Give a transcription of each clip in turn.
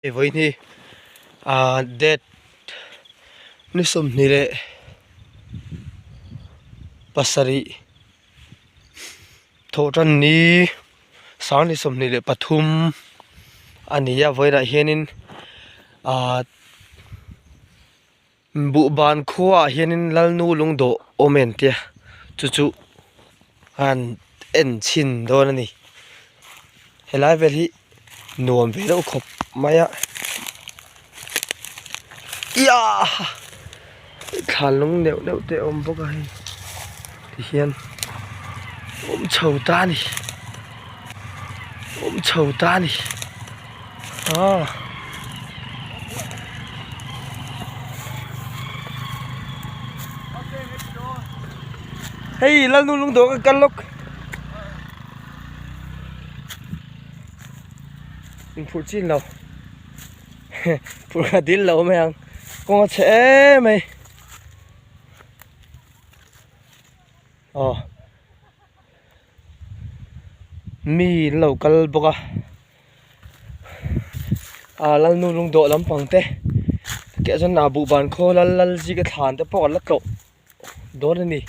Hei vawiin hi ah date ni 27 thawh tan ni sang ni 23 a ni a vawiinah hianin ah Buhban khuaah hianin Lalnu lungdawh awm em tia chu chu an en chhin dawn a ni helai vel hi nuam ve deuh khawp mai a iahh thlan lung neuh neuh te a awm bawk a hei tihian awm chho ta a ni awm chho ta a ni. Ah. Hei lal nu lung dawh ka kal lawk. In phurh chin lo. Phurh ka dil lo mai ang. Kawng a chhe em mai. Aw. Mi an lo kal bawk a. Ah lalnu lungdawh lampang te tah chuan ah buhban khaw lal lal zika thlan te pawh an la tlawh dawn a ni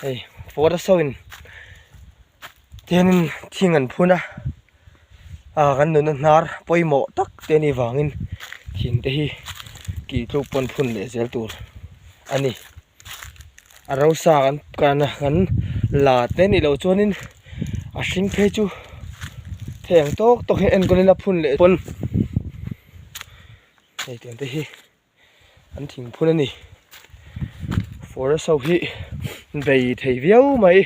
hei forest ho in tihianin thing an phun a ah kan nunna hnar pawimawh tak te a nih vangin thing te hi kih tluk pawn phun leh zel tur a ni. A rosa kan kan kan la te nih loh chuanin a hring phei chu thei ang tawk tawk hian enkawl ila phun leh pawn hei tiang te hi an thing phun a ni forest ho hi bei thei viau mai.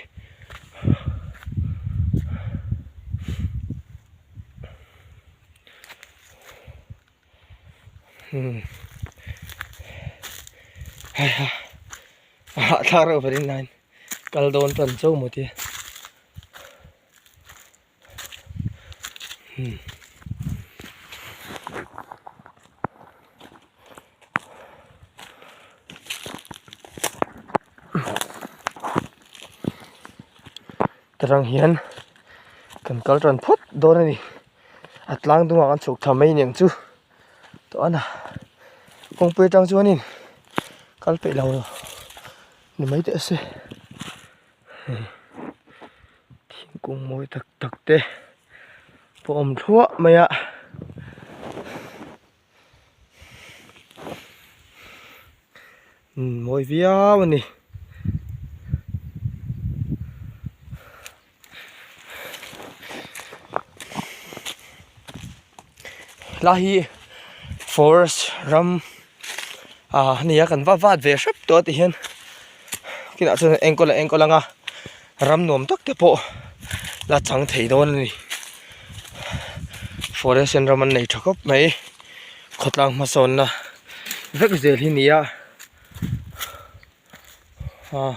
Heiha a hahthlak reuh ve rin laiin kal dawn tan chauh maw tia umm. Tarang hian kan kal tan phawt dawn a ni. A tlang dungah kan chhuk thla mai aniang chu tawh a kawngpui atang chuanin kal peih lo ni mai teh se hei thingkung mawi tak tak te pawh a awm thluah mai a. Mawi viau a ni. Helai hi forest ram ah a ni a kan va vat ve hrep tawh a ti hian kinah chuan enkawl a enkawl ang a ram nuam tak te pawh la chang thei dawn a ni forest hian ram an nei tha khawp mai khawtlang hmasawnna vek zel hi a ni a ah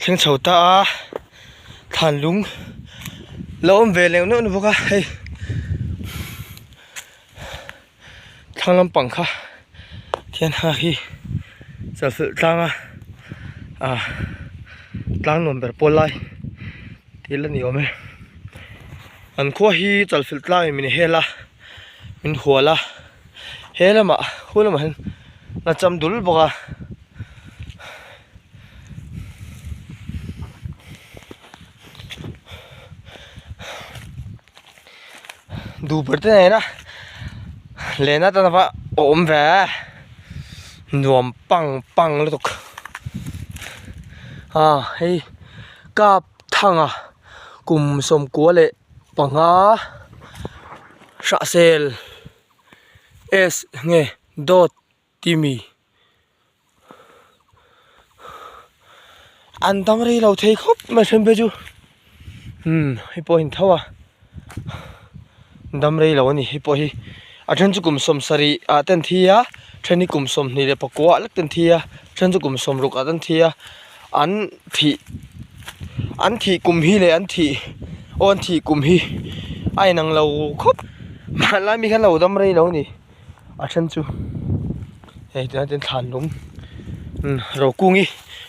thleng chho ta a thlan lung la awm ve leh neuh neuh bawk a hei thlang lampang kha thian ha hi chalfilh tlang a ah tlang nuam ber pawl lai thil a ni awm e an khua hi chalfilh tlang in min hel a min hual a. He lamah hu lamah hian a cham dul bawk a. Duh ber te nena lena tan ava awm ve nuam pang pang lutuk a hei kap thanga kum 90 leh 5 hrahsel. S nge dawt timi an dang rei lo thei khawp mai then phei chu umm hei pawh a in tho a dam rei lo a ni hei pawh hi a then chu kum 70 ah te an thi a then hi kum 29 ah lek te an thi a then chu kum 60 ah te an thi a an thih an thih kum hi leh an thih aw an thih kum hi a inang lo khawp hmanlai mi khan lo dam rei lo a ni a then chu hei tunah hian thlan lung Rokungi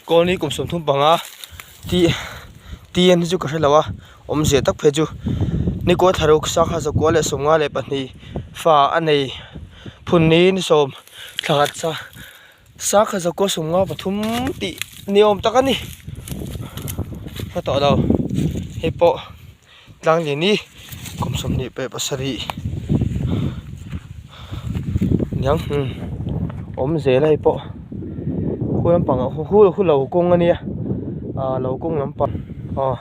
colony kum 35 tih tih an hi chu ka hre lo a awmzia tak phei chu. Nikua thlaruk sangha zakua leh 52 fa a nei phunni ni sawm thlakhat sa sangha zakua 53 tih ni awm tak a ni ka tawh lo hei pawh tlangliani kum 27 niang awm zel a hei pawh khu lampang ah khu khu lo kawng a nia ah lo kawng lampang aw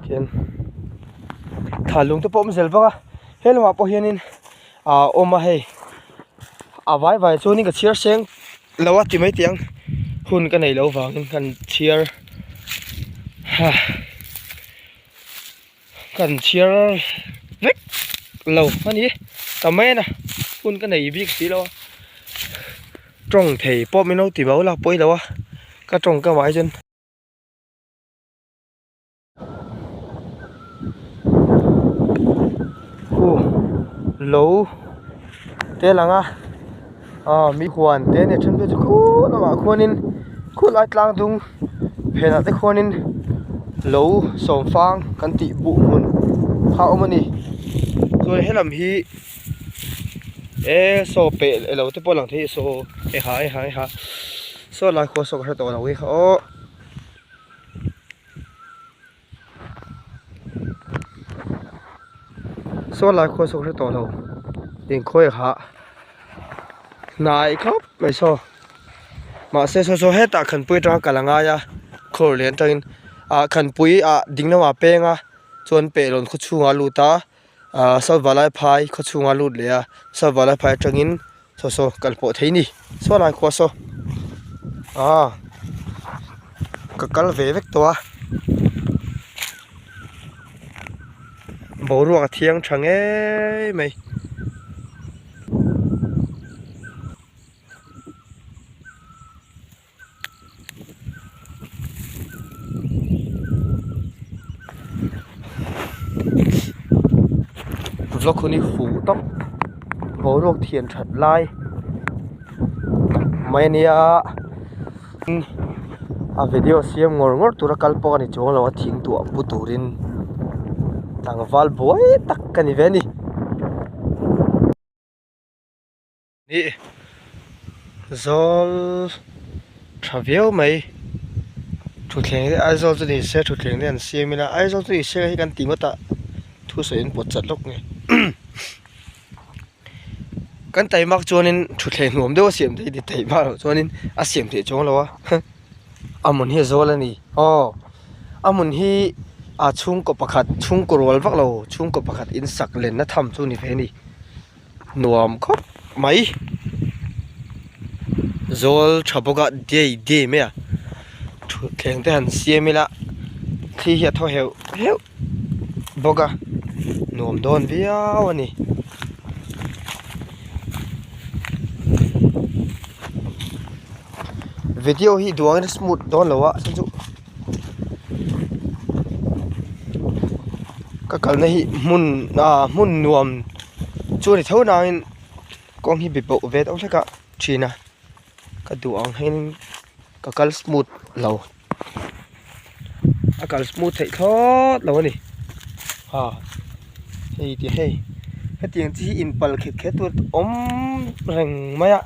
khian thla lung te pawh a awm zel bawk a he lamah pawh hianin ah a awm a hei a vai vai chuanin ka chhiar seng lo a ti mai teh ang hun ka neih loh vangin kan chhiar ha kan chhiar vek lo a ni ta mai a na hun ka nei bik si lo a tawng thei pawh min lo ti bo la pawi lo a ka tawng ka mah hi chuan. Khu lo te lang a aw mi huan te a ni then phei chu khu lamah khuanin khulai tlang dung phenah te khuanin lo sawmfang kan tih buh hmun kha a awm a ni chuan helam hi e saw peh elo te pawh a lang thei a saw e ha e ha e ha saw lai khua saw ka hre tawh lo e kha aw. Saw lai khua saw ka hre tawh lo inkhawi hah hnai khawp mai saw mahse saw saw hetah khanpui atanga kal a ngai a khawr lian atangin ah khanpui ah ding lamah a peng a chuan pehlawn khaw chhungah a lut a ah saw valai phai khaw chhungah a lut leh a saw valai phai atangin Saw saw kal pawh thei ni saw lai khua saw ah ka kal ve vek tawh a boruak a thiang tha ngei mai. Vlog hun hi huh tawp boruak thian that lai mai a nia a video siam ngawr ngawr tura kal pawh a ni chuang lo a thing tuah pu turin tlangval buai tak ka ni ve a ni. Ih zawl tha viau mai thutthleng te Aizawl chu ni se thutthleng te an siam ila Aizawl chu ni se hi kan ti ngawt a thusawi an pawt chat lawk nge kan taimak chuanin thutthleng nuam deuh a siam theih a ni taimak loh chuanin a siam theih chuang lo a a hmun hi a zawl a ni aw a hmun hi a chhungkaw pakhat chhungkaw rual vak lo chhungkaw pakhat in sak lenna tham chu a ni ve a ni. Nuam khawp mai zawl tha bawk a diai diai mai a thutthleng te han siam ila thli hi a thaw heuh heuh bawk a nuam dawn viau a ni. Video hi duangin a smooth dawn lo a chuan chu ka kalna hi hmun ah hmun nuam chu a ni tho nangin kawng hi be bauh ve deuh hlek a thin a ka duh ang hian ka kal smooth lo a kal smooth theih thlawt lo a ni ha hei tih hei hetiang chi hi inpal khet khet tur awm reng mai a.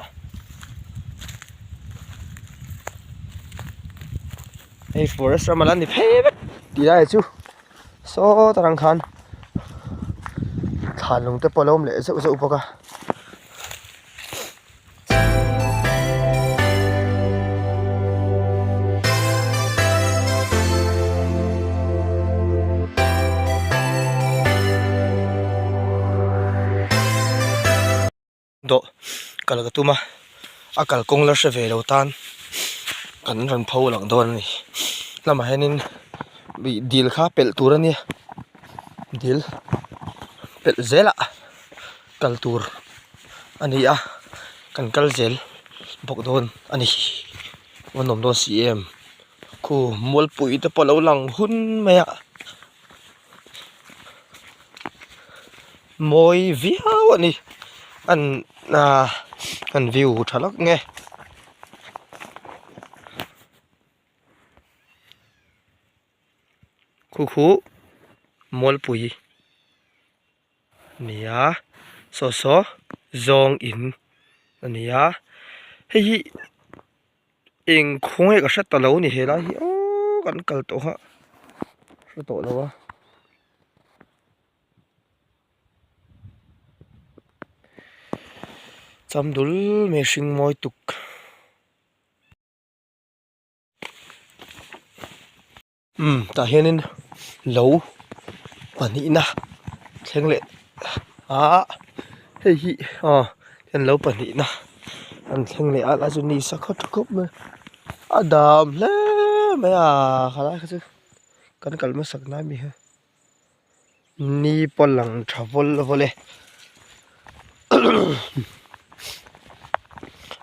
Hei forest ram a la ni phei vek tih lai chu saw ta rang khan thlan lung te pawh a lo awm leh zeuh zeuh bawk a. Dawh kal ka tum a a kalkawng la hre ve lo tan kan rawn pho lang dawn a ni lamah hianin ih dil kha pelh tur a nia dil pelh zelah kal tur a ni a kan kal zel bawk dawn a ni a nuam dawn si em khu mualpui te pawh a lo lang hun mai a. Mawi viau a ni an ah an view tha lak nge. Khu khu mualpui. ni a saw saw zawng in a ni a hei hi eng khaw nge ka hre ta lo a ni helai hi aww kan kal tawh a hre tawh lo a. Chamdul mai hring mawi tuk. Umm tah hianin lo pahnihna thleng leh ah hei hi aw hian lo pahnihna an thleng leh a lai chu ni sa khawp khawp mai a dam hle mai a khalai kha chu kan kal hmasak lai mi kha ni pawh lang tha vawl vawl e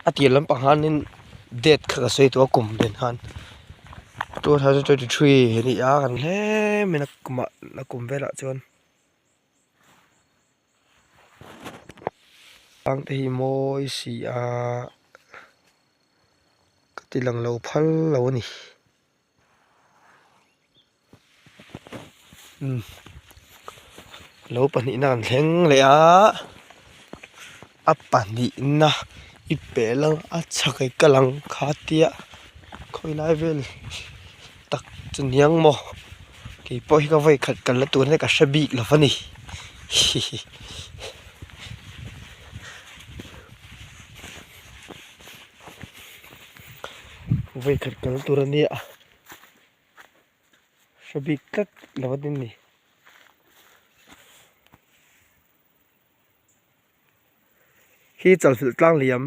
a tir lampang hianin date kha ka sawi tawh a kum nen khan 2023 a ni a kan hlem in a kumah a kum velah chuan tlang te hi mawi si a ka ti lang lo phal lo a ni. Umm lo pahnihna kan thleng leh a a pahnihna i peh lang a chhak i kal ang kha tia khawi lai vel tak chu niang maw keipawh hi ka vawi khat kal na tur hi ka hre bik lo a ni hihi. Vawikhat kal tur a nia hre bik tlat lo a ni ni. Hi chalfilh tlang liam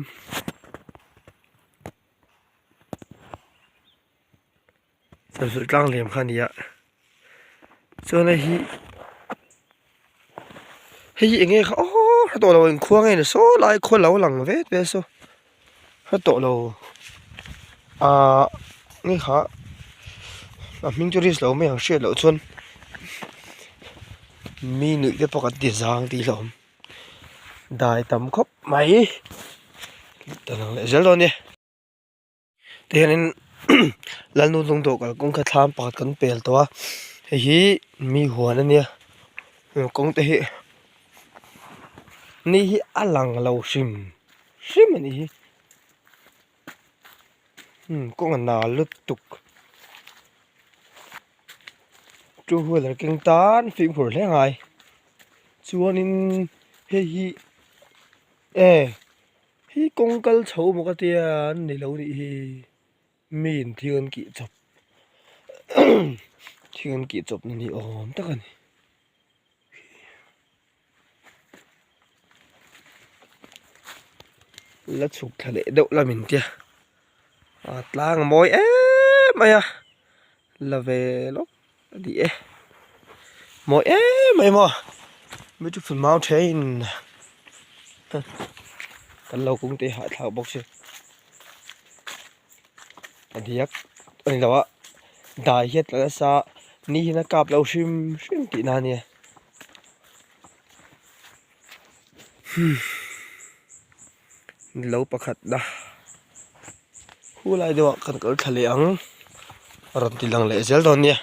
chalfilh tlang liam kha a ni a chuan hei hi hei hi eng nge kha aww hre tawh lo engkhua nge ni saw lai khaw lo lang vet vet saw hre tawh lo ahh nge kha a hming chu risk lo mai ang hriat loh chuan mi nuih te pawh kan ti zang tih hlauhawm dai tam khawp mai ta lang leh zel dawn a ni. Tihianin Lalnu lungdawh kalkawng kha thlam pakhat kan pel tawh a hei hi mi huan a nia kawng te hi ni hi a lang lo hrim hrim a nih hi umm kawng a nal lutuk two wheeler keng tan fimkhur hle a ngai chuanin hei hi e. Hi kawng kal chho maw ka tia an ni lo nih hi mi in thil an kih chawp thil an kih chawp na ni awm tak a ni. La chhuk thla leh deuh la min tia a tlang a mawi em mai a la ve lawk a ni e mawi em mai maw beautiful mountain kan lo kung te hahthlak bawk si a diak a ni lo a dai hian tla nasa ni hian a kap lo hrim hrim tihna a nia lo pakhat na khulai deuhah kan kal thla leh ang a rawn ti lang leh zel dawn nia.